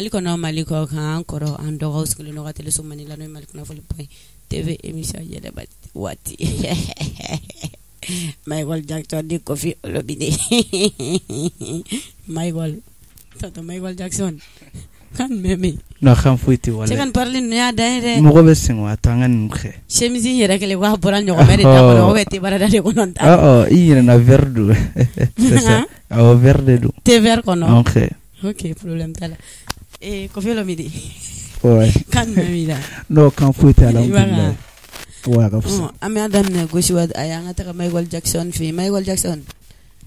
Mali kɔnɔ, Mali kɔ kan, an kɔrɔ, an dɔgɔw sigilen don ka téléso Mali la, n'o ye Mali kunnafoni point TV émission yɛlɛma waati. Michael Jackson ni Koffi Olomide. Michael, tonton Michael Jackson, kan jumɛn bɛ yen? Non, kan foyi tɛ walahi. Cɛ ka nin parili ninnu y'a dan ye dɛ. Mɔgɔ bɛ sɛgɛn a to an ka ninnu kɛ. Chemise in yɛrɛ kɛlen ko a bɔra ɲɔgɔmɛ de da kɔnɔ ou bien tebarada de kɔnɔ n t'a dɔn. Ɔ i ɲinɛna verre don. C'est ça. Awɔ, verre de don. Thé vert kɔnɔ. Ok. Ok, problème t'a la. Eh, Koffi Olomide. Ouais. Kan jumɛn b'i la? Non, kan foyi tɛ, alhamdulilayi. Ouais, a ka fisa. An b'a daminɛ gauche wa ayi, an ka taga Michael Jackson fɛ yen. Michael Jackson.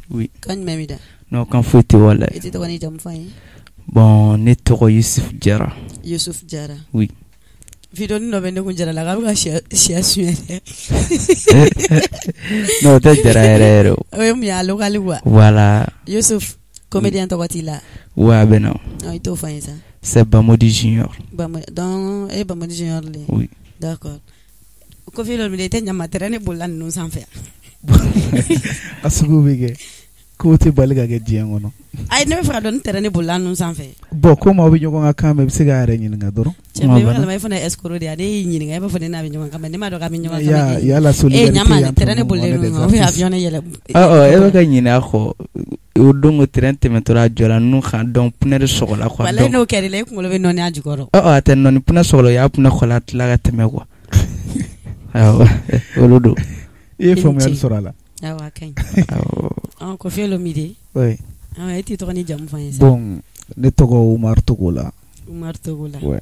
Oui. Kan jumɛn b'i da? Non, kan foyi tɛ walahi. I t'i tɔgɔ n'i jamu fɔ an ye? Bon, ne tɔgɔ Yusuf Jara. Yusuf Jara. Oui. Vidéo dɔ bɛ ne kun Jara la k'a bɛ ka sɛ suɲɛ dɛ. Non, o tɛ Jara yɛrɛ yɛrɛ o. O ye mun ye, a local quoi. Voilà. Yusuf, comédien tɔgɔ t'i la? Ouais, a bɛ na. I t'o fɔ an ye sa. C'est Bamodi Junior. Bamodi, donc e ye Bamodi Junior de ye? Oui. D'accord. Koffi Olomide, i tɛ ɲama terrain ne bolila ninnu sanfɛ. A sugu bɛ kɛ. Kow tɛ bali ka kɛ diɲɛ kɔnɔ. Ayi, ne bɛ fɛ ka dɔn ni terrain ne bolila ninnu sanfɛ. Bon, komi aw bɛ ɲɔgɔn ka kan mɛn, i bɛ se k'a yɛrɛ ɲininka dɔrɔn. Cɛ, mais i b'a kalama e fana ye escroc de ye, ne y'i ɲininka e b'a fɔ ne n'a bɛ ɲɔgɔn kan mɛn, ne m'a dɔn k'a bɛ ɲɔgɔn kan. Il y a la solidarité. Eh, ɲama terrain ne bolilen ninnu kan, ou bien avion ne yɛlɛ. Ɔ, e bɛ ka ɲinɛ a kɔ. O don ko terrain tɛmɛtɔla a jɔla ninnu kan, donc pneu de sɔgɔla quoi. Walahi n'o kɛra i la, e kunkolo bɛ nɔɔni a jukɔrɔ. Ɔ, a tɛ nɔɔni, pneu sɔgɔla, o y'a pneu kɔla, a tila ka tɛmɛ quoi. Awɔ, olu don. I ye faamuyali sɔrɔ a la. Awɔ, a ka ɲi. Awɔ. Ɔ, Koffi Olomide. Oui. E t'i tɔgɔ ni jamu fɔ an ye sa. Bon, ne tɔgɔ Umar Togola. Umar Togola. Ouais.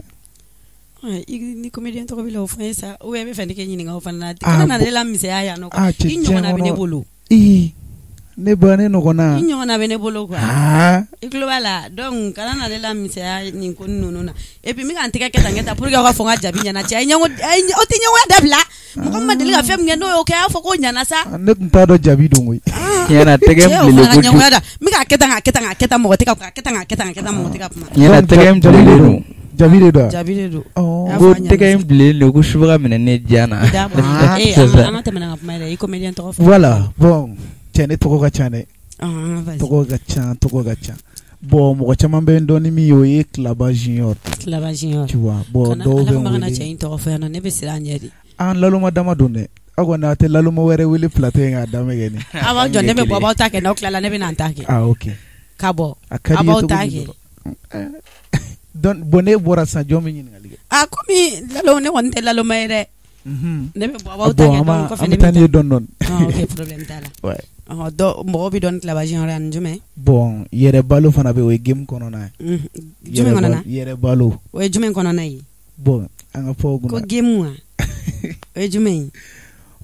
I ni comédien tɔgɔ b'i la, o fɔ an ye sa, ou bien e bɛ fɛ ne k'e ɲininka o fana na. Kana na ne la misɛnya yan nɔ quoi. Ah, cɛ, I ɲɔgɔnna bɛ ne bolo. Ii, ne ba, ne ɲɔgɔnna. I ɲɔgɔnna bɛ ne bolo quoi. Ah. I tulo b'a la, donc kana na ne la misɛnya nin ko ninnu na. Et puis n bɛ ka n tɛgɛ kɛ tan kɛ tan pour que aw ka fɔ n ka jaabi ɲɛna cɛ. Aw tɛ ɲɛngoya dabila. Mɔgɔ min ma deli ka fɛn min kɛ n'o y'o kɛ, a y'a fɔ k'o ɲɛna sa. Ne tun t'a dɔn jaabi don koyi. Tiɲɛ na, tɛgɛ Cɛ, o bilenlen fana ka kojugu. ɲɛngoya da. N bɛ k'a kɛ tan k'a kɛ tan k'a kɛ tan, mɔgɔ tɛ ka k'a kɛ tan k'a kɛ tan k'a kɛ tan, mɔgɔ tɛ ka kuma. Tiɲɛ na, tɛgɛ in bilenlen don. Jaabi de don. Jaabi de don. Ko tɛgɛ in bilenlen don ko subaga minɛ ne diya na. Eh, an ka tɛmɛ n'an ka kuma ye dɛ. I comédien tɔgɔ fɔ. Voilà, bon, cɛ, ne tɔgɔ ka ca dɛ. Ah, vas-y. Tɔgɔ ka ca, tɔgɔ ka ca. Bon, mɔgɔ caman bɛ n dɔn ni min ye, o ye Kilaba Junior. Kilaba Junior. Tu vois, bon, Kana dɔw Ala bɛ kama n kana wele. cɛ in tɔgɔ fɔ yan nɔ, ne bɛ siran a ɲɛ de. An laloma dama don dɛ. Aw kɔni aw tɛ laloma wɛrɛ wele plateau in k'a daminɛ kɛ nin. Aw b'aw jɔ, ne bɛ bɔ, aw b'aw ta kɛ, n'aw tilala ne bɛ na n ta kɛ. Ah, ok. Ka bɔ. A ka di Aw i ye b'aw cogo ta min kɛ. dɔrɔn. Donc, bon, ne bɔra sisan, jɔn bɛ ɲininkali kɛ? Ah, komi lalo, ne kɔni tɛ laloma ye dɛ. Ne bɛ bɔ, aw b'aw ta Bon, kɛ, an donc kɔfɛ an ne bɛ taa bɛ n'i ye dɔɔni dɔɔni. Ah, ok, problème t'a la. Ouais. Ɔhɔn, dɔ mɔgɔw bɛ dɔn ni Kilaba Junior ye ani jumɛn? Bon, yɛrɛ balo fana bɛ yen, o ye game kɔnɔna ye. Jumɛn kɔnɔna? Yɛrɛ balo. O ye jumɛn kɔnɔna ye? Bon, an ka fɔ o Ko kunna. game wa? O ye jumɛn ye?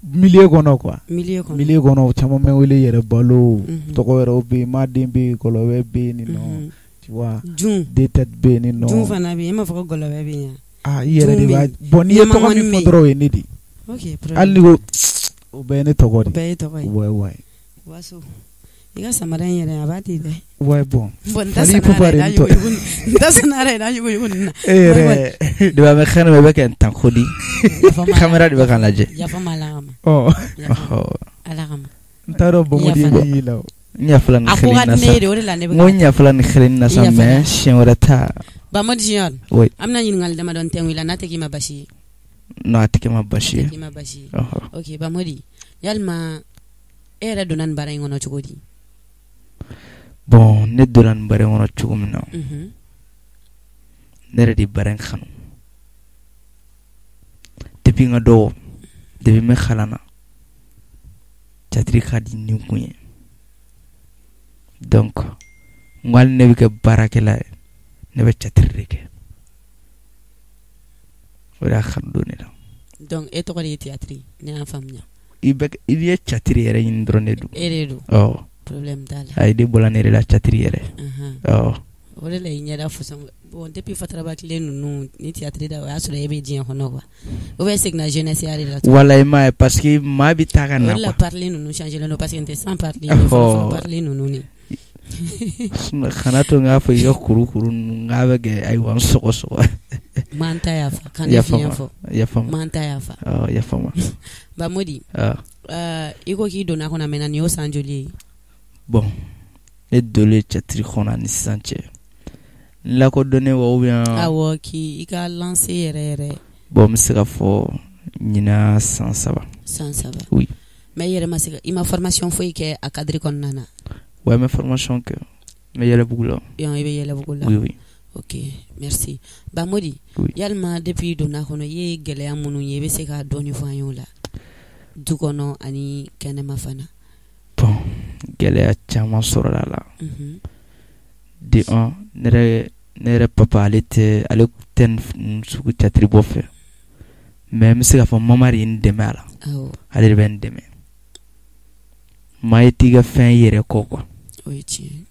Milieu kɔnɔ quoi. Milieu kɔnɔ. Milieu kɔnɔ, caman bɛ wele yɛrɛ balo. Tɔgɔ wɛrɛw bɛ yen, Maden bɛ yen, Gɔlɔbɛ bɛ yen nin nɔ. Tu vois. Jun. Deux têtes bɛ yen nin nɔ. Jun fana bɛ yen, e m'a fɔ ko gɔlɔbɛ bɛ yen. Ah, i yɛrɛ de Jun b'a bɛ yen. bon, n'i ye tɔgɔ min Ɲamanŋɔni fɔ bɛ yen. dɔrɔn, o ye ne de ye. Ok, problème. Hali ni ko o bɛɛ ye ne tɔgɔ de. O bɛɛ ye tɔgɔ ye. Ouais, ouais. Waso. I ka samara in yɛrɛ, a b'a di dɛ. Ouais, bon. Bon, n tɛ Fali sanna Ipupa yɛrɛ de n'a n tɔ. yuguyugu n tɛ sanna yɛrɛ n'a yuguyugu ninnu na. E yɛrɛ. Depuis an bɛ xɛrɛ bɛ kɛ n tan ko di. Caméra de bɛ k'an lajɛ. Yafa ma, Ala kama. Ɔ. Yafa. Ala kama. N t'a dɔn Bamodi ye Yafa. min y'i la o. N yafala ni A ko xɛrɛ ka in na di ne sa. ye de, o de la ne bɛ N ko n yafala ni xɛrɛ in na sa, I yafala. mais siɲɛ wɛrɛ ta. Bamodi Junior. Oui. An bɛna ɲininkali damadɔ tɛnku i la, n'a tɛ k'i ma basi ye. Non, a tɛ kɛ ma basi ye. Tɛ k'i ma basi ye. Ɔhɔ. Ok, Bamodi, yalima e yɛrɛ donna nin baara in kɔnɔ cogo di? Bon, ne donna nin baara in kɔnɔ cogo min na, ne yɛrɛ de ye baara in kanu. Depuis n ka dɔgɔ, depuis n bɛ kalan na, théâtre ka di ni kun ye. Donc, n ko hali ne bɛ kɛ baarakɛla ye, ne bɛ théâtre de kɛ. O de y'a kanu don ne la. Donc e tɔgɔ de ye théâtre ye, ne y'a faamuya. I bɛ i ye théâtre yɛrɛ ɲini dɔrɔn ne don. E de don. Awɔ. Problème t'a la. Ayi, ne bɔra ne yɛrɛ la théâtre yɛrɛ. Awɔ. O de la i ɲɛda fɔsɔn. Bon, depuis Fataraba tile ninnu ni théâtre da, o y'a sɔrɔ e bɛ diɲɛ kɔnɔ quoi. Ou bien seginna jeunesse ya de la. Walahi i m'a ye parce que maa bɛ taa ka O na de la quoi. parler ninnu changé len don parce que n tɛ sans parler fɔlɔ fɔlɔ parler ninnu de. Sinon kana to n k'a fɔ i ka kurukuru ninnu k'a bɛ kɛ ayiwa n sɔgɔ sɔgɔ. Man ta yafa, kan ne fiɲɛ fɔ. Yafa ma. Man ta yafa. Awɔ, yafa ma. Bamodi, Awɔ. I ko k'i donna kɔnɔ a mɛnna, nin y'o san joli ye? Bon, ne donnen théâtre kɔnɔ ani sisan cɛ, Lakodɔnnen wa ou bien? Awɔ, k'i ka lancer yɛrɛ yɛrɛ. Bon, n bɛ se ka fɔ ɲinan san 3. San 3. Oui. Mais i yɛrɛ ma se ka, i ma formation foyi kɛ a cadre kɔnɔna na? Ouais, n bɛ formation kɛ. N bɛ Yɛlɛbugu la. I bɛ Yɛlɛbugu la. Oui, oui. Ok, merci. Bamodi, oui. Yalima depuis i donna kɔnɔ i ye gɛlɛya minnu ye, i bɛ se ka dɔɔni fɔ an ye o la? Du kɔnɔ ani kɛnɛma fana. Bon, gɛlɛya caman sɔrɔla a la. De un, ne yɛrɛ papa ale tɛ nin sugu théâtre bɔ fɛ. Mais n bɛ se k'a fɔ mama de ye n dɛmɛ a la. Awɔ. Ale de bɛ n dɛmɛ. Maa i t'i ka fɛn i yɛrɛ kɔ quoi. O ye tiɲɛ ye.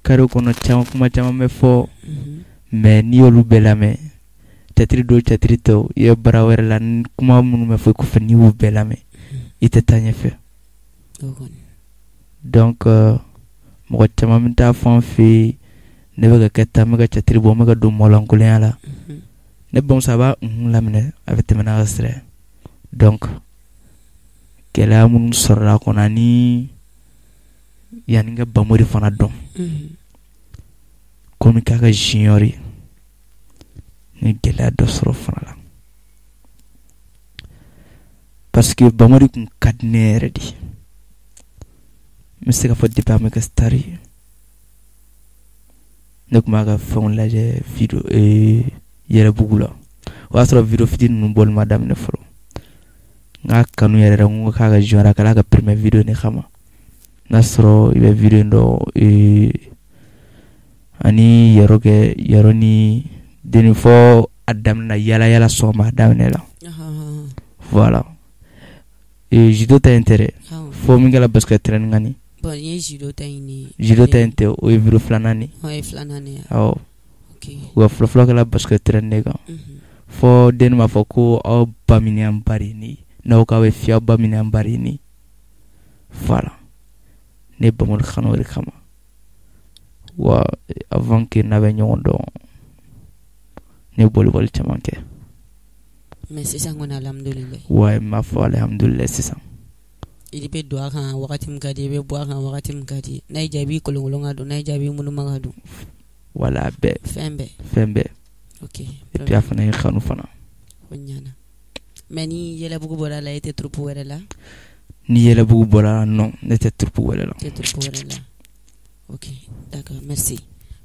Carré kɔnɔ caman kuma caman bɛ fɔ. Mais n'i y'olu bɛɛ lamɛn, théâtre do théâtre tɛ o, i ye baara wɛrɛ la, ni kuma minnu bɛ fɔ i kɔfɛ n'i y'u bɛɛ lamɛn, i tɛ taa ɲɛfɛ. Donc mɔgɔ caman bɛ taa fɔ an fɛ yen, ne bɛ ka kɛ tan, n bɛ ka théâtre bɔ, n bɛ ka don mɔgɔlankolonya la. Ne bamuso a b'a unhun laminɛ, a bɛ tɛmɛ n'a ka sira ye. Donc gɛlɛya minnu sɔrɔla a kɔnɔ ani yanni n ka Bamodi fana dɔn. Komi k'a ka junior ye, n ye gɛlɛya dɔ sɔrɔ fana la. Parce que Bamodi tun ka di ne yɛrɛ de ye. N bɛ se k'a fɔ depuis a ma kɛ star ye, ne tun b'a ka fɛnw lajɛ vidéo Yɛlɛbugu la. O y'a sɔrɔ vidéo fitinin ninnu bɔli ma daminɛ fɔlɔ. N k'a kanu yɛrɛ yɛrɛ, n ko k'a ka junior a kɛra a ka première vidéo ne kama. N'a sɔrɔ i bɛ vidéo in dɔn, ani yɔrɔ kɛ yɔrɔ ni denni fɔ a daminɛ yala yala sɔgɔma a daminɛ la. Voilà. Judo ta in tɛ dɛ. Fo min kɛra basket terrain kan ni. Bon, n ye judo ta in de. Judo ta in tɛ, o ye vidéo filanan de. O ye filanan de ye. Awɔ. Wa fɔlɔ fɔlɔ kɛra basket terrain de kan. Fo denni b'a fɔ ko aw ba minɛ ba de ni, n'aw k'aw bɛ fiya ba minɛ ba de ni. Voilà. Ne Bamodi kanu o de kama. Wa avant que n'a bɛ ɲɔgɔn dɔn, ne boliboli caman kɛ. Mais sisan kɔni alhamdulilayi. Ouais, n b'a fɔ alhamdulilayi sisan. I bɛ don a kan wagati min ka di, i bɛ bɔ a kan wagati min ka di. N'a y'i diya i b'i kolonkolon ka don, n'a y'i diya i b'i ŋunuma ka don. Voilà, a bɛɛ. Fɛn bɛɛ. Fɛn bɛɛ. Ok. Et puis a fana ye kanu fana. O ɲɛna. Mais ni Yɛlɛbugu bɔra la, e tɛ troupe wɛrɛ la? Ni Yɛlɛbugu bɔra la, non, ne tɛ troupe wɛrɛ la. Tɛ troupe wɛrɛ la. Ok, d'accord, merci.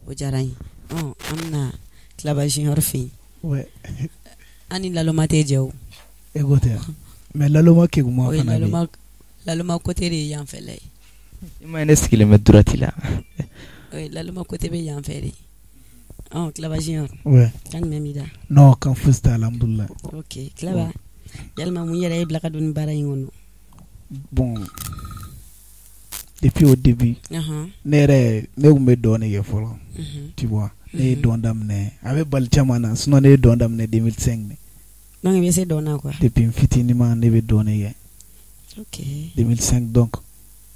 O diyara n ye. Ɔn, an bɛna Tilaba Junior fɛ yen. Ouais. An ni laloma tɛ jɛ o. E ko tɛ mais laloma keguma fana bɛ yen. Laloma côté de ye yan fɛla ye. I ma ye ne sigilen bɛ droite la. Oui, laloma côté bɛ yan fɛ de. Ɔn, Tilaba Junior. Ouais. Kan jumɛn b'i da? Non, kan fosi tɛ, alhamdulilayi. Ok, Tilaba. Yalima mun yɛrɛ ye bila ka don nin baara in kɔnɔ? Bon, depuis au début, ne yɛrɛ ne tun bɛ dɔn de kɛ fɔlɔ. Tu vois, ne ye dɔn daminɛ, a bɛ bali caman na, sinon ne ye dɔn daminɛ 2005 de. Donc i bɛ se dɔn na quoi. Depuis n fitininma ne bɛ dɔn de kɛ. Ok. 2005 donc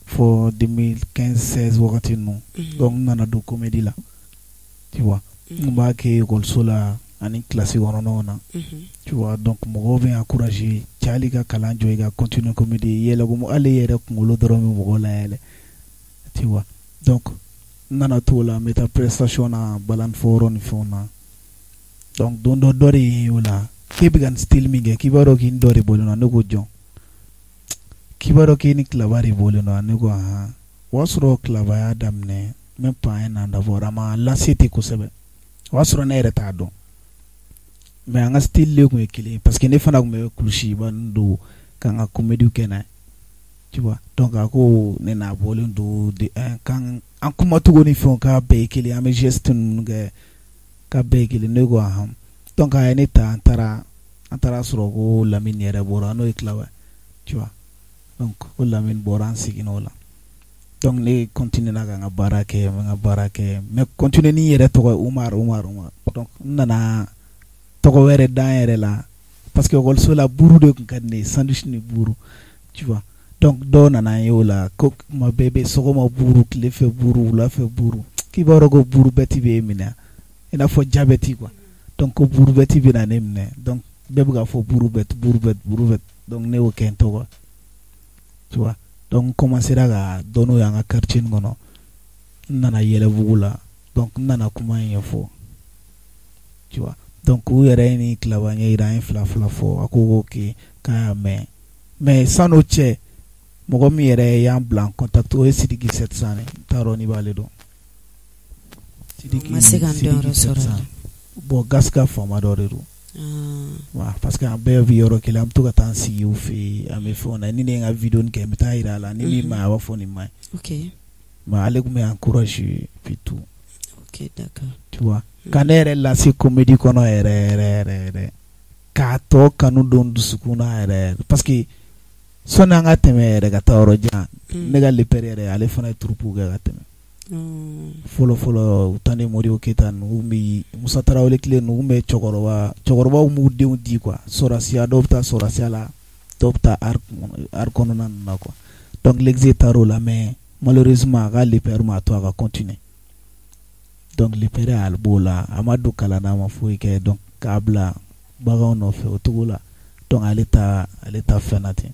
fo 2015 16 wagati ninnu. Donc n nana don comédie la. Tu vois, n b'a kɛ école la ani classe kɔnɔnaw na. Tu vois, donc mɔgɔw bɛ encourager cɛ hali ka kalan jɔ i ka continuer comédie yɛlɛ ko hali i yɛrɛ kunkolo dɔrɔn bɛ mɔgɔw layɛlɛ. Tu vois, donc n nana t'o la, n bɛ taa prestation na balani fɔyɔrɔ ni fɛnw na. Donc don dɔ dɔ de ye o la k'e bɛ ka nin style min kɛ k'i b'a dɔn k'i ni dɔ de bɔlen don, ne ko jɔn? K'i b'a dɔn k'e ni Tilaba de bɔlen don, ne ko ahan. O y'a sɔrɔ Tilaba y'a daminɛ même pas un an d'abord, a ma lancer ten kosɛbɛ. O y'a sɔrɔ ne yɛrɛ t'a dɔn. Mais an ka style de tun ye kelen ye parce que ne fana tun bɛ kulusiba ninnu don k'an ka comédie kɛ n'a ye. Tu vois, donc a ko ne n'a bɔlen don de kan an kumacogo ni fɛnw k'a bɛɛ ye kelen, an bɛ geste ninnu kɛ k'a bɛɛ ye kelen, ne ko ahan. Donc a ye ne ta, an taara sɔrɔ ko Lamini yɛrɛ bɔra, n'o ye Tilaba ye, tu vois. Donc ko Lamini bɔra, an seginna o la. Donc ne continué na ka n ka baara kɛ, n ka baara kɛ, mais continuer ni n yɛrɛ tɔgɔ ye Umar Umar Umar. Donc n nana tɔgɔ wɛrɛ da n yɛrɛ la parce que école la buru de tun ka di ne ye, sandwich ni buru, tu vois. Donc dɔw nana ye o la ko kuma bɛɛ bɛ sɔgɔma buru, tile fɛ buru, wula fɛ buru, k'i b'a dɔn ko buru bɛti bɛ e minɛ i n'a fɔ jabɛti quoi. Donc ko buru bɛti bɛ na ne minɛ, donc bɛɛ bɛ k'a fɔ buru bɛti buru bɛti buru bɛti, donc ne y'o kɛ n tɔgɔ, tu vois. Donc n commencera ka dɔn n'o ye an ka quartier in kɔnɔ. N nana Yɛlɛbugu la, Donc n nana kuma in ɲɛfɔ, tu vois. Donc u yɛrɛ ye ni Kilaba ɲɛ yira, an ye fila fila fɔ, a ko ok, k'a y'a mɛn. Mais san'o cɛ, mɔgɔ min yɛrɛ y'an bila en contact, o ye Sidiki 700 de, n t'a dɔn n'i b'ale dɔn. Sidiki, Ma se ka n dɔnyɔrɔ Sidiki sɔrɔ a la. 700. Bon, Gaska faama dɔ de don. Ah. Wa parce que an bɛɛ bɛ yɔrɔ kelen, an bɛ to ka taa an sigi u fɛ yen, an bɛ fɛnw na. Ni ne ye n ka vidéo nin kɛ, n bɛ taa yira a la, ni min ma ɲi, a b'a fɔ nin ma ɲi. Mais ale tun bɛ encourager puis tout. Ok, d'accord. Tu vois. Ka ne yɛrɛ lase comédie kɔnɔ yɛrɛ yɛrɛ yɛrɛ yɛrɛ, k'a tɔ kanu don dusukun na yɛrɛ yɛrɛ, parce que sɔnni an ka tɛmɛ yɛrɛ ka taa yɔrɔ jan, ne ka lepɛrɛ yɛrɛ, ale fana ye troupe kɛ ka tɛmɛ. Fɔlɔ fɔlɔ, u tan ni Modibo Keyita ninnu bɛ, Musa Tarawele tile ninnu bɛ, cɛkɔrɔbaw b'u denw di quoi, sɔrɔsiya, dɔw bɛ taa sɔrɔsiya la, dɔw bɛ taa art kɔnɔna ninnu na quoi. Donc l'exe taar'o la, mais malheureusement a ka lepɛrɛ ma to a ka continuer. Donc lepɛrɛ a b'o la, a ma don kalan na, a ma foyi kɛ, donc k'a bila baganw nɔfɛ o cogo la. Donc ale ta fɛn na ten,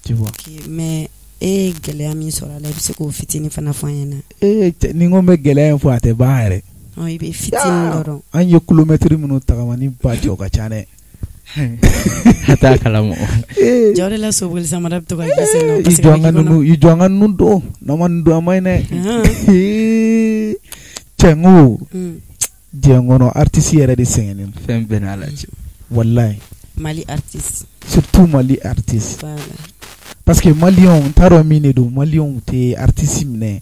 tu vois. Ok, mais e ye gɛlɛya min sɔrɔ a la, i bɛ se k'o fitinin fana fɔ an ɲɛna. Ee cɛ, ni n ko n bɛ gɛlɛya in fɔ, a tɛ ban yɛrɛ. Ɔ, i bɛ fitinin dɔrɔn. An ye kilomɛtiri minnu tagama ni ba cɛ, o ka ca dɛ. A t'a kalama. Jɔ de la, soboli samara bɛ to ka k'i sen na, I parce que jɔ an ka a bɛ k'i kɔnɔ. ninnu, i jɔ an ka ninnu don, n'an ma ninnu don, a ma ɲi dɛ. Cɛ, n ko diɲɛ kɔnɔ artiste yɛrɛ de sɛgɛnnen don. Fɛn bɛɛ n'a la cɛ. Walayi. Mali artiste. Surtout Mali artiste. Voilà. Parce que maliyɛnw, n t'a dɔn min de don, maliyɛnw tɛ artiste minɛ,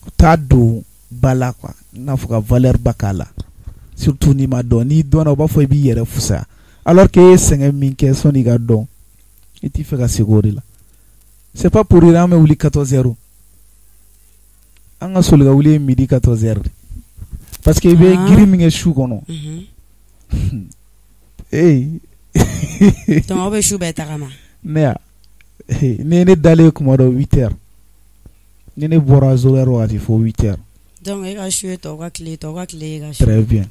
u t'a don ba la quoi, i n'a fɔ ka valeur ba k'a la. Surtout n'i ma dɔn, n'i dɔnna, u b'a fɔ i b'i yɛrɛ fisaya. Alors que e ye sɛgɛn min kɛ sɔnni ka dɔn, i t'i fɛ ka segin o de la. C'est pas pour rien an bɛ wuli 14 heures. An ka soli ka wuli ye midi 14 heures de. Parce que i bɛ girin min kɛ su kɔnɔ. Ee. Donc aw bɛ su bɛɛ tagama. Ne ya, ni ne dalen kuma dɔ 8 heures, ni ne bɔra 0 heure wagati fo 8 heures. Donc e ka su ye tɔw ka tile, tɔw ka tile e ka su. Très bien.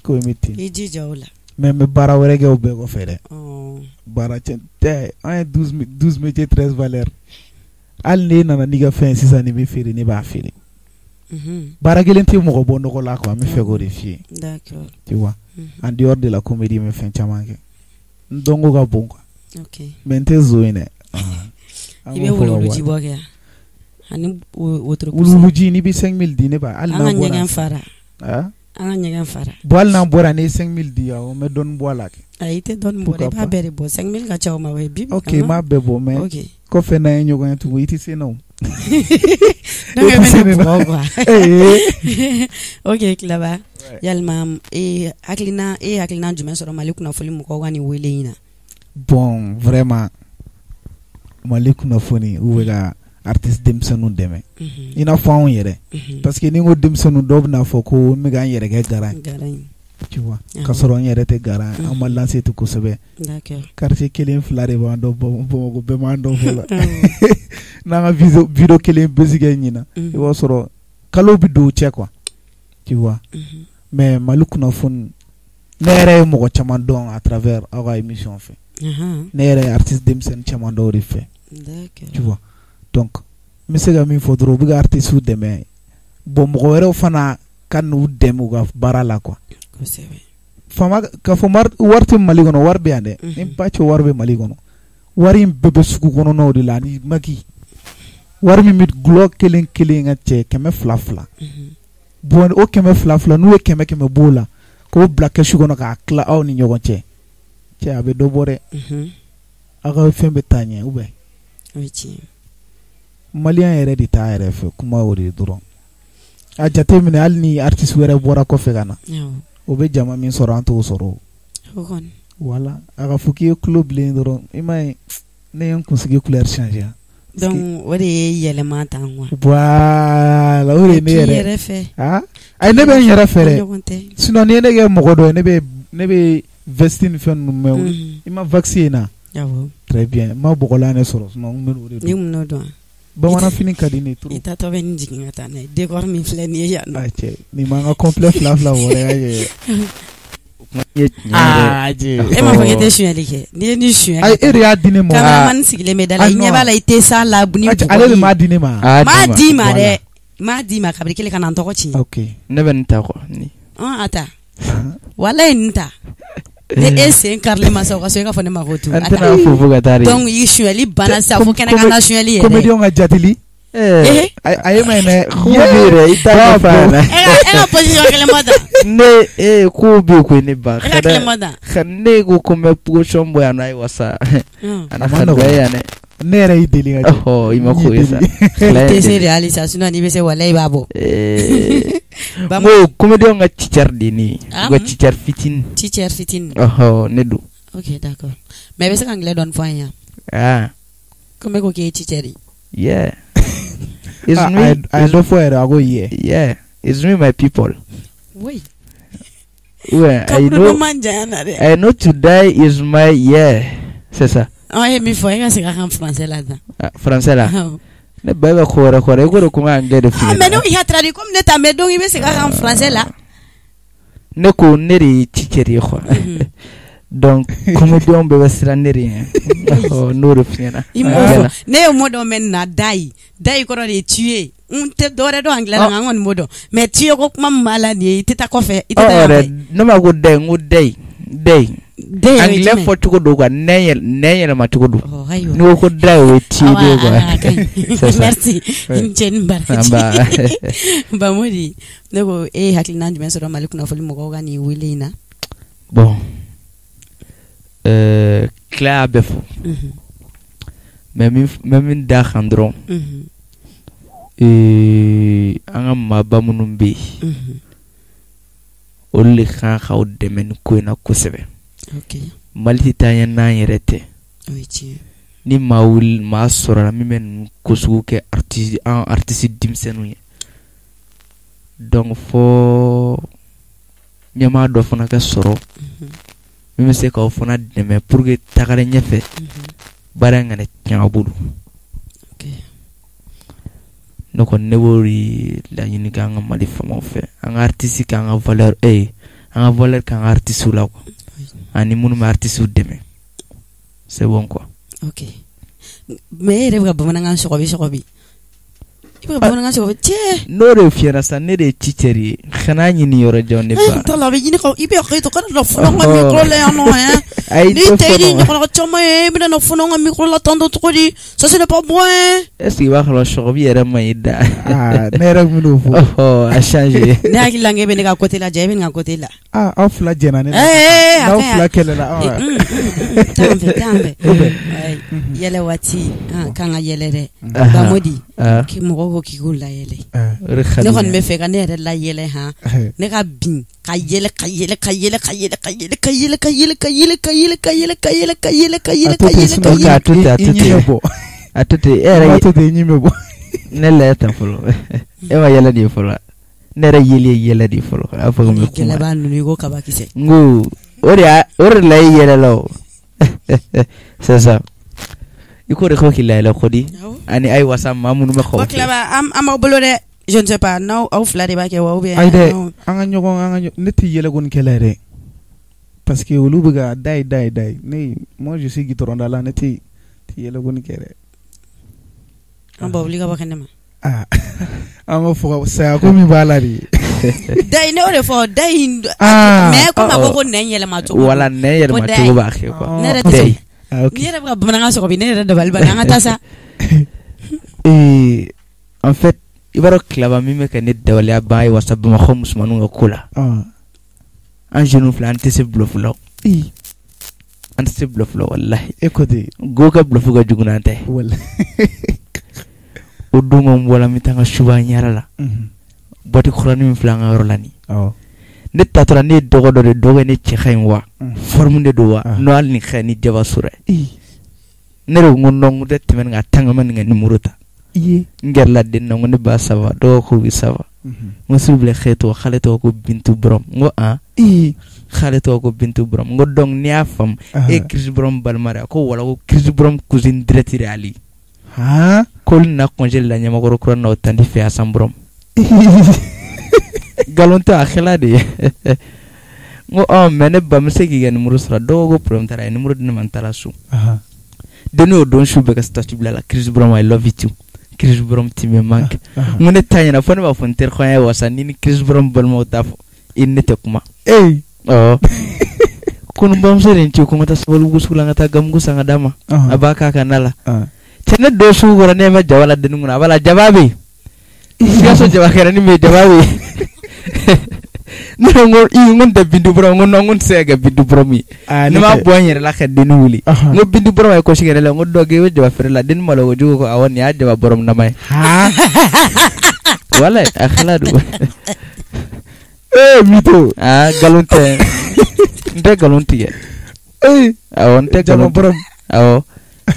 Ko in bɛ ten. I jija o la. Mais n bɛ baara wɛrɛ kɛ o bɛɛ kɔfɛ dɛ. Baara cɛ tɛ, an ye 12 métiers 13 valeurs. Hali n'e nana n'i ka fɛn ye sisan, n'i bɛ feere, ne b'a feere. Baara kelen tɛ mɔgɔ bɔ nɔgɔ la quoi, n bɛ fɛ k'o de f'i ye. D'accord. Tu vois. En dehors de la comédie, n bɛ fɛn caman kɛ. N dɔnko ka bon quoi. Ok. Mais n tɛ zon ye dɛ. I bɛ wuluwuluji bɔ kɛ ani wotoro. Wuluwuluji, n'i bɛ 5000 di ne ba, hali An ka n'an bɔra. ɲɛgɛn fara. Ah? An ka ɲɛgɛn fara. Bon, hali n'an bɔra, n'i ye 5000 di yan, n bɛ dɔɔnin bɔ a la kɛ. Ayi, i tɛ dɔɔnin bɔ dɛ, i b'a bɛɛ de bɔ. 5000 ka ca o ma, o ye bi. Ok, n b'a bɛɛ bɔ, mais Ok. kɔfɛ n'an ye ɲɔgɔn ye tugun, i tɛ se n na o. Donc e bɛ ne bugɔ quoi. Ee. Ok, Kilaba. Yalima e hakilina, e hakilina jumɛn sɔrɔ Mali kunnafoni mɔgɔw ka nin wele in na? Bon, vraiment, Mali kunnafoni, u bɛ ka artiste denmisɛnninw dɛmɛ. I n'a fɔ anw yɛrɛ. Parce que ni n ko denmisɛnninw, dɔw bɛna fɔ ko n bɛ ka n yɛrɛ kɛ garan ye. Garan ye. Tu vois. Ka sɔrɔ n yɛrɛ tɛ garan ye, an ma lancer ten kosɛbɛ. D'accord. Quartier kelen fila de b'an dɔn Bamakɔ, bɛɛ b'an dɔn fɔlɔ. N'an ka vidéo kelen bɛsi kɛ ɲina, i b'a sɔrɔ kalo bɛ don u cɛ quoi. Tu vois. Mais Mali kunnafoni, ne yɛrɛ ye mɔgɔ caman dɔn à travers aw ka émission fɛ. Ne yɛrɛ ye artiste denmisɛnnin caman dɔw de fɛ. D'accord. Tu vois. Donc n bɛ se ka min fɔ dɔrɔn, u bɛ ka artistes dɛmɛ. Bon, mɔgɔ wɛrɛw fana ka n'u dɛmɛ u ka baara la quoi. Kosɛbɛ. Faama k'a fɔ wari tɛ Mali kɔnɔ, wari bɛ yan dɛ. Ni ba cɛ, wari bɛ Mali kɔnɔ. Wari in bɛɛ bɛ sugu kɔnɔnaw de la ani maki. Wari min bɛ gulɔ kelen kelen ka cɛ kɛmɛ fila fila. Bon, o kɛmɛ fila fila, n'u ye kɛmɛ kɛmɛ b'o la k'o bila kɛsu kɔnɔ k'a tila aw ni ɲɔgɔn cɛ. Cɛ, a bɛ dɔ bɔ dɛ. Aw ka fɛn bɛ taa ɲɛ ou bien. O ye tiɲɛ. Maliyɛn yɛrɛ de t'a yɛrɛ fɛ, kuma o de ye dɔrɔn. A jateminɛ, hali ni artiste wɛrɛ bɔra kɔfɛ ka na, o bɛ jama min sɔrɔ, an t'o sɔrɔ. O kɔni. Voilà, a ka fɔ k'i ye tulo bilen dɔrɔn, i m'a ye, ne ye n kunsigi couleur changer. Donc o de ye yɛlɛma tan quoi. Voilà, o de ye ne K'i yɛrɛ. yɛrɛ fɛ. Ah, ayi, ne bɛ n yɛrɛ fɛ dɛ. Ɲɔgɔn tɛ. Sinon ni ye ne kɛ mɔgɔ dɔ ye, ne bɛ veste ni fɛn ninnu mɛn. I ma vaccin ye na. Awɔ. Très bien, n ma bɔgɔlan de sɔrɔ, sinon n bɛ n'o de Ni dun. mun n'o dɔn. Bamananfini ka di ne ye trop. I taatɔ bɛ nin jigin ka taa n'a ye. Décor min filɛ nin ye yan nɔ. Ah cɛ, nin m'an ka complet fila fila bɔ dɛ. Ah, E m'a fɔ k'e tɛ sonyali kɛ. N'i ye nin sonya. Ayi, e de y'a di ne ma. Cameraman sigilen bɛ da la. I ɲɛ b'a la, i tɛ s'a la ni Ale de m'a di ne ma. M'a d'i ma dɛ. M'a d'i ma kabiri kelen ka na n tɔgɔ ci. Ok. Ne bɛ nin ta quoi ni. A ta. Walayi nin ta. Ne e sen karilen ma sa o ka so e ka fɔ ne ma ko tu. An tɛna fo fo ka taa de. Donc i sonyali banna sisan fo kɛnɛ kan na sonyali yɛrɛ. Comédien ka jateli. A ye ma ɲi dɛ. Ko bɛ yɛrɛ i t'a ɲɛfɔ a ɲɛna. E ka position kelen ma ta. Ne ko bɛ yen koyi ne ba. E ka kelen ma ta. Ne ko ko n bɛ position bɔ yan nɔ ayiwa sa. A ma na nɔgɔn. yan dɛ. Ne yɛrɛ y'i deli ka jɛ. Ɔhɔ i ma ko ye sa. I tɛ se de halisa sinon n'i bɛ se walayi i b'a bɔ. N ko comédien ka cicɛri de ye ne ye. U ka cicɛri fitinin. Cicɛri fitinin. Ɔhɔ ne don. Ok d'accord. Mais i bɛ se ka anglais dɔɔni fɔ an ye yan. Ah. Komi e ko k'e ye cicɛri. Yeah. It's me. A ye dɔ fɔ yɛrɛ a ko yeah. Yeah. It's me my people. Oui. Ouais, I know. I know to die is my yeah. C'est ça. An ye min fɔ e ka segin a kan français la tan. Français la. Ne ba bɛ ko wɛrɛ kɔrɔ e ko de ko n ka anglais de f'i ɲɛna. Ah mais ne y'a traduit comme ne t'a mɛn donc i bɛ segin a kan français la. Ne ko ne de ye teacher ye quoi. Donc comédien bɛɛ bɛ siran ne de ɲɛ. N'o de f'i ɲɛna. I m'o fɔ ne ye mot dɔ mɛn nin na die die kɔrɔ de ye tuer n tɛ dɔwɛrɛ dɔn anglais la nka n kɔni b'o dɔn mais tuer ko kuma min b'a la nin ye i tɛ taa kɔfɛ i tɛ taa yan fɛ. Ne ma ko die n ko die die. Anglais fɔ cogo don quoi nɛn yɛlɛma cogo don. N'i ko ko die o ye tuer de ye quoi. Merci i ni ce ni baraji. Bamodi ne ko e ye hakilina jumɛn sɔrɔ Mali kunnafoni mɔgɔw ka nin wele in na. Bon. Tila y'a bɛɛ fɔ. Mais n bɛ min d'a kan dɔrɔn. An ka maaba minnu bɛ yen. Olu de kan k'aw dɛmɛ nin ko in na kosɛbɛ. Mali tɛ taa ɲɛ n'an yɛrɛ tɛ. Ni maa wuli maa sɔrɔla min bɛ ninnu ko sugu kɛ artiste an artiste denmisɛnninw ye. Donc fo ɲɛmaa dɔ fana ka sɔrɔ. Min bɛ se k'aw fana dɛmɛ pour que tagalen ɲɛfɛ baara in kana tiɲɛ aw bolo. Ne kɔni ne b'o de laɲini kɛ an ka Mali faamaw fɛ an ka artiste k'an ka valeur an ka valeur k'an ka artiste la quoi ani minnu bɛ artiste dɛmɛ c'est bon quoi. Ok mais e yɛrɛ bɛ ka bamanankan sɔgɔbi sɔgɔbi. I bɛ ka bamanankan sɔgɔbi cɛ. N'o de f'i ɲɛna sisan ne de ye teacher ye kana ɲini yɔrɔ jan ne ba. N t'a la a bɛ ɲini ka i bɛ hakɛ to kana na fɔnɔ n ka micro la yan nɔ hein. Ayi N'i tɛ i ni ɲɔgɔnna caman ye i bɛna na fɔnɔ n ka micro la tantɔ cogo di ça ce n'est pas bon hein. Est ce que i b'a kalama sɔgɔbi yɛrɛ man ɲi da. Ah ne yɛrɛ kun bɛn'o fɔ. Ɔhɔ a changé. Ne hakili la k'e bɛ ne ka côté la ja e bɛ nin ka côté la. Ah aw fila jɛnna ne la. Ee n'aw fila kɛlɛla. Taa an fɛ taa an fɛ. Yɛlɛ waati k'an ka yɛlɛ dɛ. Bamodi k'i mɔgɔw ko k'i k'u layɛlɛ. Ne kɔni bɛ fɛ ka ne yɛrɛ layɛlɛ han. Ne ka bin ka yɛlɛ ka yɛlɛ ka yɛlɛ ka yɛlɛ ka yɛlɛ ka yɛlɛ ka yɛlɛ ka yɛlɛ ka yɛlɛ ka yɛlɛ ka yɛlɛ ka yɛlɛ ka yɛlɛ ka yɛlɛ ka yɛlɛ. A to ten a to ten a to ten e yɛrɛ. A to ten i ɲin bɛ bɔ. Ne layɛ tan fɔlɔ e ma yɛlɛ de ye fɔlɔ ne yɛrɛ yeli ye yɛlɛ de ye fɔlɔ a fɔ ko n bɛ kuma. Gɛlɛba ninnu i ko kabakisɛ. N ko o de y'a o de la e yɛlɛla o c'est ça. I ko de ko k'i layɛlɛ kodi ani ayiwa sa maa minnu bɛ k'aw fɛ. Tilaba an b'aw bolo dɛ je ne sais pas n'aw aw fila de b'a kɛ wa ou bien. Ayi dɛ an ka ɲɔgɔn an ka ne tɛ yɛlɛkonikɛla yɛrɛ parce que olu bɛ ka da ye da ye da ye ne moi je suis goudron da la ne tɛ yɛlɛkoni kɛ dɛ. An b'a wuli ka bɔ kɛnɛ ma. Ah an b'a fɔ saya ko min b'a la de. Da in ne y'o de fɔ da in. Mais komi a ko ko nɛn yɛlɛma cogo. Wala nɛn yɛlɛma cogo b'a kɛ quoi. Ne yɛrɛ tɛ se. Ni yɛrɛ bɛ ka bamanankan sɔgɔbi ne yɛrɛ dabali banna an ka taa sa. En fait i b'a dɔn Tilaba min bɛ ka ne dabaliya ban ye wasa Bamakɔ musomaninw ka ko la. An jeunes filɛ an tɛ se bluff la. An tɛ se bluff la walahi. E ko ten. Go ka bluff ka jugu n'an ta ye. O don n bɔra n bɛ taa n ka suba ɲara la. Boîte kuranin min filɛ an ka yɔrɔ la nin. Ne tatɔla ne ye dɔgɔ dɔ de dɔgɔ ye ne cɛ ka ɲi wa forme de don wa n'o hali ni ka ni jaba sɔrɔ ne de ko non n ko tɛ tɛmɛ nin kan tant que n ma nin ka numéro ta. N gɛrɛla den na n ko ne ba ça va dɔw ko oui ça va n ko s'il vous plaît xëy tɔgɔ xale tɔgɔ ko Bintu Borom n ko ah xale tɔgɔ ko Bintu Borom n ko donc n'i y'a faamu e ye Chris Borom balima de ye ko wala ko Chris Borom cousine directe de y'ale ye k'olu na congé la Ɲamakɔrɔ kura na o tantie fɛ Asan Borom nkalon tɛ a kɛla de ye n ko ɔ mais ne ba n bɛ se k'i ka numéro sɔrɔ dɔw ko problème t'a la a ye numéro di ne ma n taara so denni y'o don su bɛɛ ka statut bila la Chris Brown I love you too Chris Brown tu me manques. N ko ne ta ɲɛna fo ne b'a fɔ n teri ye wasa ni Chris Brown balimaw t'a fɔ i ni ne tɛ kuma. Ee. Ɔ. Ko n bamuso de ye n ci ko n ka taa Sabalibugu sugu la n ka taa gamugu san ka d'a ma. A b'a k'a ka na la. Cɛ ne don sugu kɔrɔ ne ma jaba la denni kunna a b'a la jaba bɛ yen. Sikaso jabakɛrɛnin bɛ yen jaba bɛ yen. Ne ko n ko i n ko n tɛ Bintu Brown n ko non n ko n tɛ se ka kɛ Bintu Brown ye. Ne m'a bɔ n yɛrɛ la ka denni wuli. N ko Bintu Brown ye kɔsi yɛrɛ la n ko dɔ k'i bɛ jaba feere la denni malo kojugu ko awɔ nin y'a jaba bɔrɔmu nama ye. Walayi a kala don. Ee mytho. Aa nkalon tɛ n tɛ nkalon tigɛ. Ee. Awɔ n tɛ jaba bɔrɔmu. Awɔ.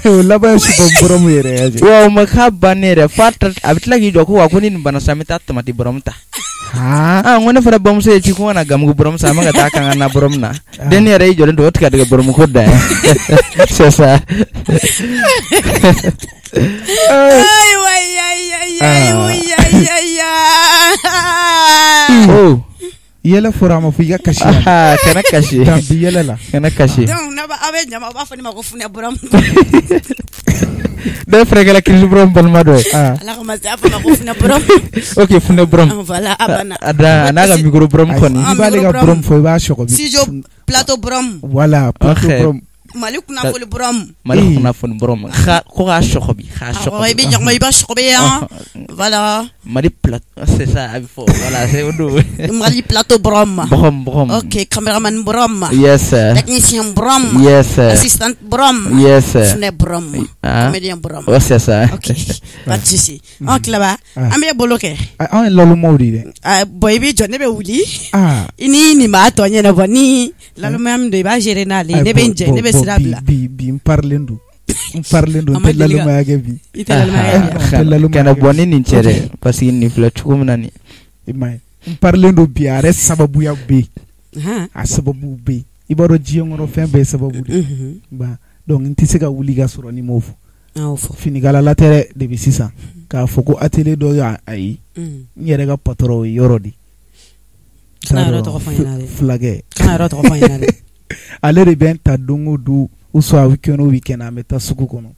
O laban ye supɔ bɔrɔmu yɛrɛ ye. Wa o ma k'a bannen yɛrɛ f'a a bɛ tila k'i jɔ ko wa ko ni nin banna sisan n bɛ taa tamati bɔrɔmu ta. Aa n ko ne fana bamuso ye ci ko n ka na gamugu bɔrɔmu san an bɛ ka taa kan ka na bɔrɔmu na. Denni yɛrɛ y'i jɔlen to o tigɛ tigɛ bɔrɔmu ko dan ye. C'est ça. Ayiwa Oh. Yɛlɛ fɔra a ma fɔ i ka kasi. Kana kasi. Dan bi yɛlɛ la. Kana kasi. Donc aw bɛ jama aw b'a fɔ ne ma ko funɛ bɔrɔmu. Dɔw fana kɛra Chris Brown balima dɔ ye. Ala kama a fɔ ma ko funɛ bɔrɔmu. Ok funɛ bɔrɔmu. Voilà a banna. A dan a n'a ka micro bɔrɔmu kɔni. I b'ale ka bɔrɔmu fɔ i b'a sɔgɔ. Studio plateau bɔrɔmu. Voilà plateau bɔrɔmu. Mali kunnafoni bɔrɔmu. Mali kunnafoni bɔrɔmu. Ko k'a sɔgɔbi k'a sɔgɔbi. I bɛ ɲɔgɔn i b'a sɔgɔbi yan. Voilà. Mali plateau c'est ça a bɛ fɔ voilà c'est o don. Mali plateau bɔrɔmu. Bɔrɔmu bɔrɔmu. Ok cameraman bɔrɔmu. Yes. Technicien bɔrɔmu. Yes. Assistant bɔrɔmu. Yes. Funɛ bɔrɔmu. Comédien bɔrɔmu. Ouais c'est ça. Ok pas de souci. Ɔ Tilaba an bɛ bolo kɛ. Anw ye lalomaw de ye dɛ. Bon i b'i jɔ ne bɛ wuli. I ni nin b'a tɔ ɲɛnabɔ ni lalomaya min don i b'a gérer n'ale ye ne bɛ n jɛ ne bɛ sira bila. Bi bi n parilen don. N parilen don n tɛ lalomaya kɛ bi. I tɛ lalomaya kɛ. Kana bɔ ni nin cɛ dɛ parce que nin filɛ cogo min na nin. I m'a ye n parilen don bi a yɛrɛ sababuya bɛ yen. A sababu bɛ yen i b'a dɔn diɲɛ kɔnɔ fɛn bɛɛ ye sababu de ye. Donc n tɛ se ka wuli ka sɔrɔ ni m'o fɔ. Finikalala tɛ dɛ depuis sisan k'a fɔ ko atelier dɔ y'a ayi n yɛrɛ ka patron o ye yɔrɔ de. Kana yɔrɔ tɔgɔ fɔ n ɲɛna dɛ. Fulakɛ. Kana yɔrɔ tɔgɔ fɔ n ɲɛna dɛ. Ale de bɛ n ta don o don ou soit week-end o week-end an bɛ taa sugu kɔnɔ.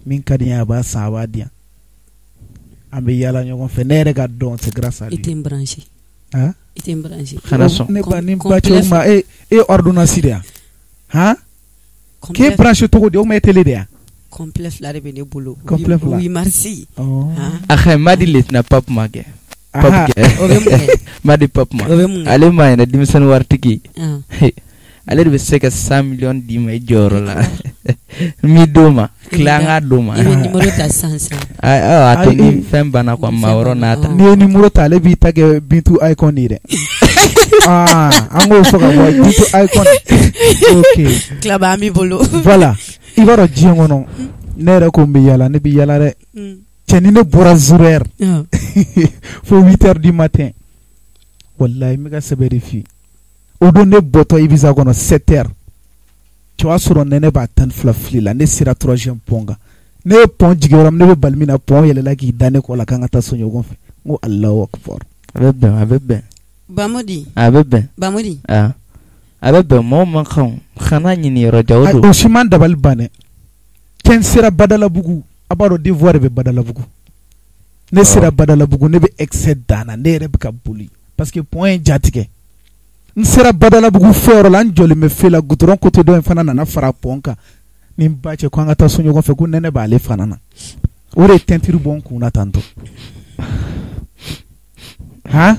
Min ka di n ye a b'a san a b'a di yan. An bɛ yaala ɲɔgɔn fɛ ne yɛrɛ ka dɔn c'est grâce à lui. I tɛ n branché. Han? I tɛ n branché. Kana sɔn. Ne ba ni ba cɛ o ma e e ordonnance de yan. Han? K'e branché cogo di o ma e télé de yan. Complet fila de bɛ ne bolo. Complet fila. 8 mars. A ka ma di lieutenant Pape ma kɛ. Pape kɛ. O bɛ mun kɛ? Ma di Pape ma. O bɛ mun kɛ? Ale ma yɛrɛ denmisɛnnin waritigi. Ale de bɛ se ka 100 millions d'i ma i jɔyɔrɔ la. N b'i d'o ma. Tila an k'a d'o ma. I bɛ numéro ta sisan sisan. A to ni fɛn banna quoi maa wɛrɛ n'a ta. N'i ye numéro ta ale b'i ta kɛ Bintu Icon de ye dɛ. An k'o fɔ ka bɔ Bintu Icon. Ok. Tilaba an b'i bolo. Voilà. I b'a dɔn diɲɛ kɔnɔ ne yɛrɛ ko n bɛ yala ne bɛ yala dɛ. Cɛ ni ne bɔra 0h fo 8h du matin walayi n bɛ ka sɛbɛ de f'i ye. O don ne bɔtɔ Ibiza kɔnɔ 7h cɛ o y'a sɔrɔ nɛnɛ b'a 12 fili la ne sera 3e pont kan ne ye pont jigin yɔrɔ min ne bɛ bali min na pont yɛlɛla k'i da ne kɔ la k'an ka taa so ɲɔgɔn fɛ n ko Alahu akibaru. A bɛ bɛn a bɛ bɛn. Bamodi. A bɛ bɛn. Bamodi. A bɛ bɛn mɔgɔw man kan kana ɲini yɔrɔ jan o don. O si man dabali ban dɛ. Cɛ n sera Badalabugu a b'a dɔn devoir de bɛ Badalabugu. Ne sera Badalabugu ne bɛ excès dan na ne yɛrɛ bɛ ka boli parce que pont ye ja tigɛ. N sera Badalabugu fɛ yɔrɔ la n jɔlen bɛ feu la goudron côté dɔ in fana nana fara pont kan ni n ba cɛ ko an ka taa so ɲɔgɔn fɛ ko nɛnɛ b'ale fana na. O de ye teinture bɔ n kun na tantôt. Han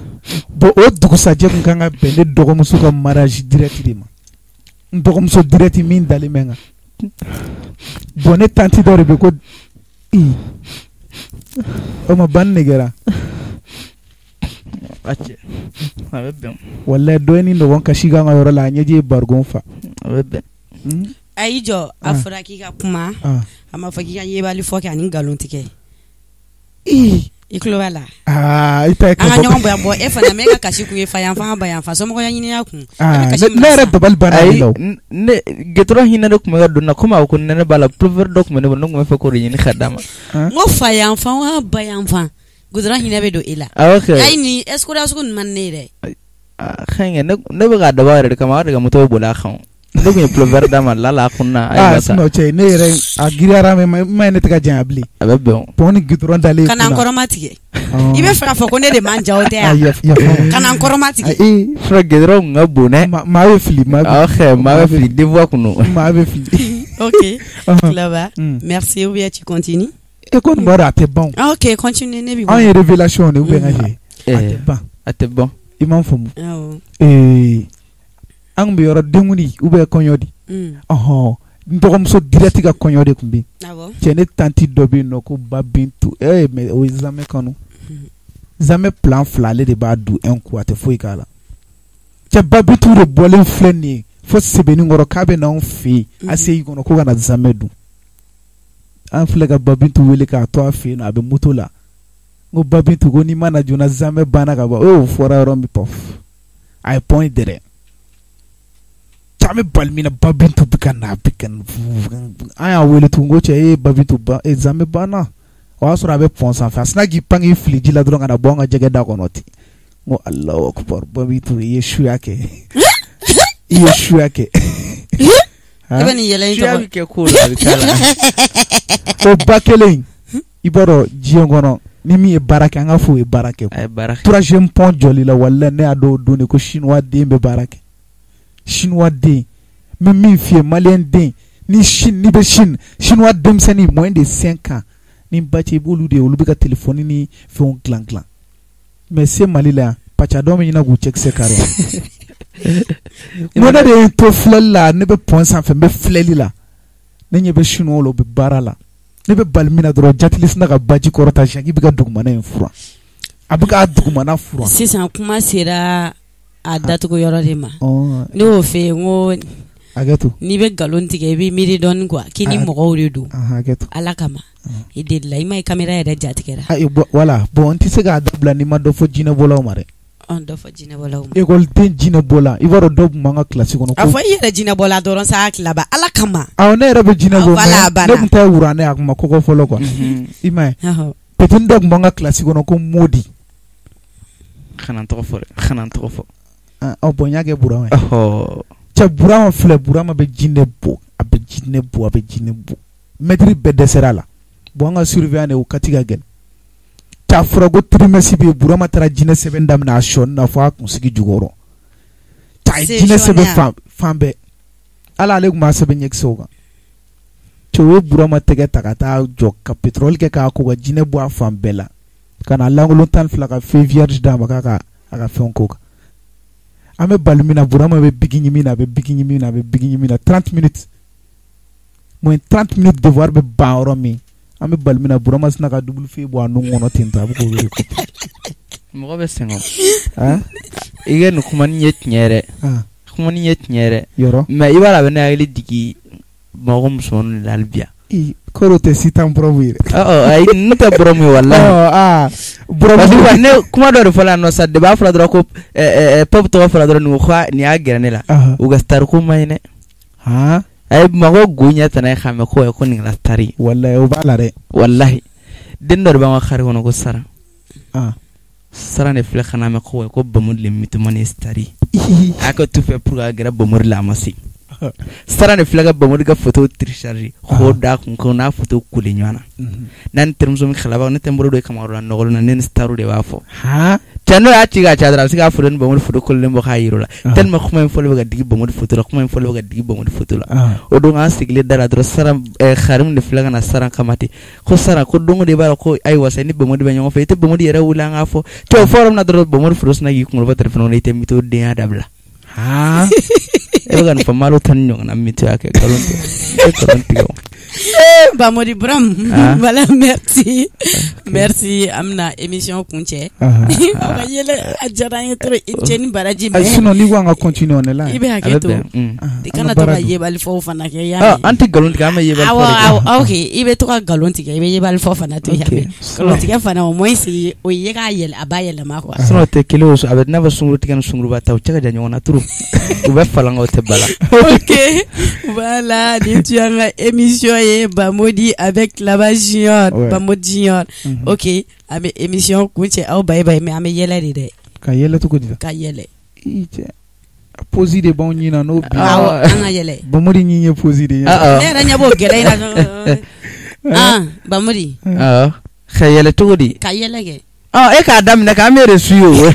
bon o dugusajɛ kun kan ka bɛn ne dɔgɔmuso ka mariage direct de ma. N dɔgɔmuso direct min dalen bɛ n kan. Bon ne tantie dɔ de bɛ ko i o ma banni de kɛra. A cɛ a bɛ bɛn. Walayi dɔ ye ni ɲɔgɔn kasi k'an ka yɔrɔ la a ɲɛji ye barigon fa. A bɛ bɛn. A y'i jɔ a fɔra k'i ka kuma a ma fɔ k'i ka yebali fɔ kɛ ani nkalon tigɛ. I tulo b'a la. I ta ye an ka ɲɔgɔn bonya bɔ e fana ma e ka kasi kun ye fa yanfan ba yanfan somɔgɔya ɲiniya kun. Ne yɛrɛ dabali banna ale la o. Ne goudron hinɛ de tun bɛ ka don n na komi a ko nɛnɛ b'a la pulvère dɔ tun bɛ ne bolo ne tun bɛ fɛ k'o de ɲini ka d'a ma. N ko fa yanfan wa ba yanfan goudron hinɛ bɛ don e la. Awɔ kɛ. Ayi ni escroc sugu ninnu man di ne ye dɛ. Hɛn ne bɛ k'a dabɔ a yɛrɛ de kama a de ka moto bɛ boli a kan. Ne tun ye pull vert d'a ma lala a kunna. Ah sinon cɛ, ne yɛrɛ a giriyara, mais ma ye ne tɛ ka janya bilen. A bɛ bɛn o. Pont ni goudron dalen. Kana n kɔrɔma tigɛ. I bɛ fɛ k'a fɔ ko ne de man ja, o tɛ yan? Kana n kɔrɔma tigɛ. Ee, fura goudron kun ka bon dɛ. Maa bɛ fili, maa bɛ. Ok, maa bɛ fili, deux voies kun don. Maa bɛ fili. Ok, Kilaba, merci, ou bien tu continues? E kɔni b'a dɔn a tɛ ban. Ok, continue, ne b'i Anw ye révélation de ou bien n ka cɛ. A tɛ ban. A tɛ ban. I m'a faamu. Ee, an tun bɛ yɔrɔ denkundi ou bien kɔɲɔ di. Ɔhɔn, n dɔgɔmuso direct ka kɔɲɔ de tun bɛ yen. Cɛ, ne tantie dɔ bɛ yen nɔ ko Ba Bintu. Eh mais o ye zamɛ kanu. Zamɛ plan 2, ale de b'a dun un coup, a tɛ foyi k'a la. Cɛ, Ba Bintu de bɔlen filɛ nin ye fo Sebenikɔrɔ k'a bɛ n'anw fɛ yen ACI kɔnɔ ko ka na zamɛ dun. An filɛ ka Ba Bintu wele k'a to a fɛ yen nɔ, a bɛ moto la. N ko Ba Bintu, ko n'i ma na joona, zamɛ banna ka ban. O fɔra yɔrɔ min, pɔf, a ye pont in dɛrɛ. Cɛ, an bɛ bali min na, Ba Bintu bɛ ka na, a bɛ ka na. An y'a wele tugun ko cɛ, e ye Ba Bintu ban, e zamɛ banna. O y'a sɔrɔ a bɛ pont sanfɛ, a sinna k'i pan k'i fili ji la dɔrɔn ka na bɔ an ka jɛgɛ da kɔnɔ ten. N ko Alahu akubar, Ba Bintu, i ye suya kɛ, i ye suya kɛ. I bɛ nin yɛlɛ in Suya tɔgɔ. bɛ kɛ ko la, a bɛ k'a la. O ba kelen, i b'a dɔn diɲɛ kɔnɔ ni min ye baara kɛ, an ka fɔ o ye baara kɛ. A ye baara kɛ. Troisième pont jɔli la, walahi, ne y'a dɔn o don de ko chinois den bɛ baara kɛ. Chinois den, n bɛ min f'i ye, malien den ni Chine, n'i bɛ Chine, chinois denmisɛnnin moins de 5 ans ni ba cɛ, i b'olu de ye, olu bɛ ka téléphone ni fɛnw dilan dilan. Mais se Mali la yan, paca dɔw bɛ ɲinɛ k'u cɛkisɛ kari. N ko ne de ye n to filɛli la, ne bɛ pont sanfɛ, n bɛ filɛli la, ne ɲɛ bɛ chinois la, u bɛ baara la. Ne bɛ bali min na dɔrɔn, jatili sina ka baji kɔrɔta, Jacques bɛ ka dugumana in furan, a bɛ ka dugumana furan. Sisan kuma sera a datugu yɔrɔ de ma. Ne y'o fɛ yen, n ko Hakɛ to. n'i bɛ nkalon tigɛ, i bɛ miiri dɔɔnin quoi, k'i ni mɔgɔw de don. Hakɛ to. Ala kama, i delila, i ma ye caméra yɛrɛ jatigɛra. Ayi, voilà, bon, n tɛ se k'a dabila n'i ma dɔ fɔ jinɛbɔlaw ma dɛ. Ɔn, dɔ fɔ jinɛbɔlaw ma. Ekɔliden jinɛbɔla, i b'a dɔn dɔw tun b'an ka kilasi kɔnɔ. A fɔ i yɛrɛ jinɛbɔla dɔrɔn sa, Kilaba, Ala kama. Awɔ, ne yɛrɛ bɛ jinɛ bɔ. Voilà, a Mais banna. ne tun tɛ wuranɛ, a tun ma kɔgɔ fɔlɔ quoi. I m'a ye. Petit dɔ tun b'an ka kilasi kɔnɔ ko Modi. Kana n tɔgɔ fɔ dɛ, kana n tɔgɔ fɔ. Ɔ bon, n y'a kɛ Burama ye. Ɔhɔ. Cɛ, Burama filɛ, Burama bɛ jinɛ bɔ, a bɛ jinɛ bɔ, a bɛ jinɛ bɔ. Maître bɛɛ dɛsɛra a la. Bon, an ka surveillant de o kati ka gɛlɛn. Cɛ, a fɔra ko trimestre bɛ yen, Burama taara jinɛ sɛbɛn daminɛ a sɔɔni na fo a kunsigi jukɔrɔ. Cɛ, a ye jinɛ sɛbɛn fan fan bɛɛ. Ala, ale tun b'a sɛbɛn ɲɛkisɛw kan. Cɛ, o ye Burama tɛgɛ ta ka taa jɔ ka pétrole kɛ k'a ko ka jinɛ bɔ a fan bɛɛ la. Ka na lankolon 12 ka feu vierge d'a ma k'a ka a ka fɛnw k'o kan. An bɛ bali min na, Burama bɛ bigi ɲimi na, a bɛ bigi ɲimi na, a bɛ bigi ɲimi na, 30 minutes. Moins 30 minutes, devoir bɛ ban yɔrɔ min. An bɛ bali min na, Burama sina ka double feu bɔ a nun kɔnɔ ten tɔ, a bɛ k'o wele ko. Mɔgɔ bɛ sɛgɛn. I ka nin kuma nin ye tiɲɛ yɛrɛ. Kuma nin ye tiɲɛ yɛrɛ. Yɔrɔ. Mais i b'a dɔn a bɛ ne hakili jigin Bamakɔ musomaninw de la hali bi yan. Kɔrɔ tɛ sitan bɔrɔmu ye dɛ. Ɔ ayi, ninnu tɛ bɔrɔmu ye walahi. Ɔ bɔrɔmu. Parce que ne kuma dɔ de fɔla yan nɔ sa, depuis a fɔra dɔrɔn ko Pop tɔgɔ fɔra dɔrɔn, nin ko nin y'a gɛrɛ ne la. U ka star ko man ɲi dɛ. A ye Bamakɔ go ɲɛ tana ye k'a mɛn ko nin kɛra star ye. Walahi, o b'a la dɛ. Walahi, den dɔ de b'an ka carré kɔnɔ ko Saran. Saran de filɛ ka na mɛn ko Bamodi le mythomane ye star ye. A ka tout fait pour ka gɛrɛ Bamodi la, a ma se. Saran de filɛ ka Bamodi ka photo télécharger k'o da kun ko n'a photo coller ɲɔgɔn na. N'a ni terimuso min kalaba, ne tɛ n bolo don kamakɔrɔ la nɔgɔlen na, ne ni star de b'a fɔ. Cɛ, n'o y'a ci k'a ca dɔrɔn, a bɛ se k'a photo ni Bamodi photo coller bɔ k'a yir'o la. Tellement kuma in fɔlen bɛ ka digi Bamodi photo la, kuma in fɔlen bɛ ka digi Bamodi photo la. O don an sigilen da la dɔrɔn, Saran Karimu de filɛ ka na Saran kama ten. Ko Saran ko don o don i b'a dɔn ko ayiwa sa, ni Bamodi bɛ ɲɔgɔn fɛ, i tɛ Bamodi yɛrɛ wele an k'a fɔ. Cɛ, o fɔ yɔrɔ min na dɔrɔn, Bamodi photo sina k'i kunkolo bɔ téléphone kɔnɔ, i tɛ mytho denya dabila. E bɛ ka nin fɔ, malo tan ni ɲɔgɔn na mytho y'a kɛ, nkalon tɛ. E nkalon tigɛ o. Bamodi Bram, voilà, merci. Merci, an bɛna émission kuncɛ. Aw ka yɛlɛ a diyara an ye trop, i cɛ ni baraji. Ayi, sinon n'i ko an ka continuer, on est là. I bɛ hakɛ to. I kana to ka yebali fɔw fana kɛ ya. An tɛ nkalon tigɛ, an bɛ yebali fɔ de kɛ. Awɔ, ok, i bɛ to ka nkalon tigɛ, i bɛ yebali fɔ fana to yen. Nkalon tigɛ fana, au moins o ye k'a yɛlɛ, a ba yɛlɛma quoi. Sinon o tɛ kelen o, a bɛ n'a fɔ sunguru tigɛ ni sunguruba ta, u cɛ ka jan ɲɔgɔn na trop. U bɛ falan o tɛ bala. Ok, voilà, nin tun y'an ka émission ye Bamodi avec Laba Junior, Bamodi Junior. Ok, an bɛ émission kuncɛ, aw bye bye, mais an bɛ yɛlɛ de dɛ. Ka yɛlɛ cogo di? Ka yɛlɛ. I cɛ. Pose de b'anw ɲin na n'o bi. Awɔ, an ka yɛlɛ. Bamori ɲin ye pose de ye. Ne yɛrɛ ɲɛ b'o gɛlɛ in na. Ah, Bamori. Awɔ. Ka yɛlɛ cogo di? Ka yɛlɛ kɛ. Ɔ, e k'a daminɛ k'an b'e de suit o.